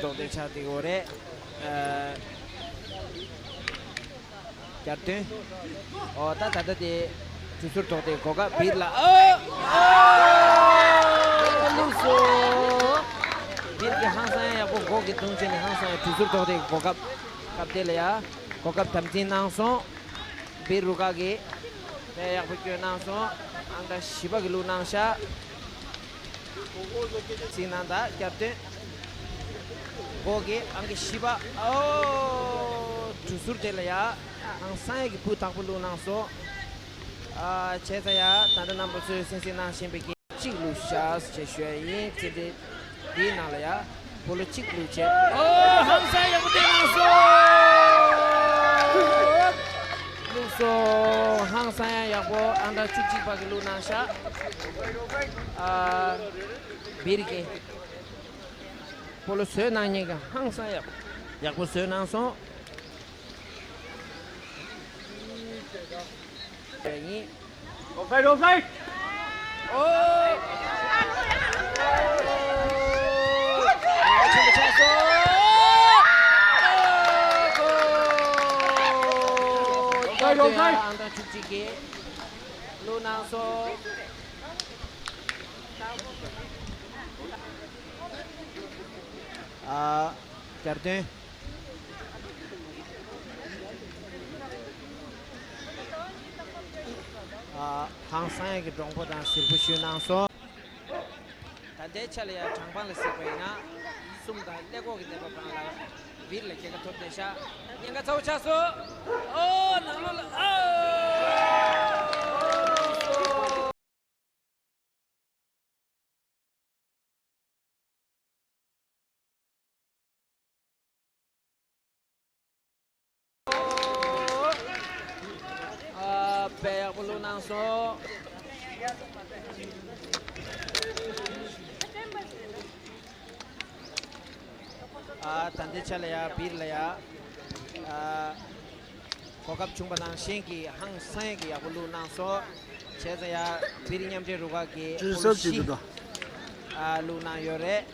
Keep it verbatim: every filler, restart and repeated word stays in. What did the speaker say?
གྲོགས་དེ་ཆགས་དེ་འོ་རེད། ཨ། བསྐྱར་ཏོན། ཨོ་ད་ད་ལྟ་དེ་གྲུ་ཟུར་ཐོག་དེ་གོ་སྐབས་བིར་ལ། ཨོ། ཨོ། ལུགས་སོ། བིར་གྱི་ཧང་སང་ཡག་པོ་འགོག་གི་བརྡུང་བྱས་ནས་ཧང་སང་ཡག་གྲུ་ཟུར་ཐོག་དེ་གོ་སྐབས། སྐབས་དེ་ལ་ཡ། གོ་སྐབས་དམ་འཛིན་གནང་སོང་། བིར་རུ་ཁག་གིས་དཔེ་ཡག་པོ་སྐྱོན་གནང་སོང་། ཨང་གྲངས་བཞི་པ་གི་བླུགས་གནང་ཤག་ཚིག་ནང་དང་བསྐྱར་ཏོན། འགོག་གི་ཨང་ཀི་བཞི་པ། ཨོ། གྲུ་ཟུར་དེ་ལ་ཡ། ཧང་སང་ཡག་གི་སྤུས་དག་པོ་བླུགས་གནང་སོང་། ཨ། བྱས་ཙང་ཡ་ད་ལྟ་རྣམ་པ་ཚོས་གསན་གཟིགས་གནང་བཞིན་པའི་གཅིག་བླུགས་ཤག་ཅེས་ཞུ་ཡ་ཡིན། རྩེད་འགྲན་འདིའི་ནང་ལ་ཡ། སྤོ་ལོ་གཅིག་བླུགས་བྱས། ཨོ། ཧང་སང་ཡག་པོ་བསྟན་གནང་སོང་། བླུགས་སོང་། ཧང་སང་ཡག་པོ་ཨང་གྲངས་བཅུ་གཅིག་པ་གིས་བླུགས་གནང་ཤག་ཨ། བིར་གྱིས་སྤོ་ལོ་བཟོས་གནང་མཁན་གྱིས་ཧང་སང་ཡག་ཡག་པོ་བཟོས་གནང་སོང་། ཡིན། Offside, offside. ཨོ། ཆེན་པོ་ཆགས་སོང་། ཨོ། ཨང་གྲངས་བཅུ་གཅིག་གིས་བླུགས་གནང་སོང་། ཨ། བསྐྱར་ཏོན། ཨ། ཧང་སང་ཡག་གི་འགྲོ་འགོ་དང་གཟིགས་འབུལ་ཞུས་གནང་སོང་། ད་ལྟའི་ཆ་ལ་ཡ་གྲངས་དཔང་ལ་གཟིགས་པ་ཡིན་ན། གསུམ་དང་ཀླད་ཀོར་གྱི་བདེན་པ་བང་ལ་བིར་ལ་རྒྱལ་ཁ་ཐོབ་བསྡད་ཤག་ཉེན་ཁ་ཚ་བོ་ཆགས་སོང་། ཨོ། ནང་ལོགས་ལ། ཨོ། ཨ། དཔེ་ཡག་པོ་བླུགས་གནང་སོང་། ཨ། ད་ལྟའི་ཆ་ལ་ཡ་བིར་ལ་ཡ། ཨ། གོ་སྐབས་བྱུང་བ་ནང་བཞིན་གྱི་ཧང་སང་ཡག་གི་ཡག་པོ་བླུགས་གནང་སོང་། བྱས་ཙང་ཡ་བིར་མཉམ་འབྲེལ་རུ་ཁག་གིས་སྤོ་ལོ་བཞི། ཨ། བླུགས་གནང་ཡོད་རེད།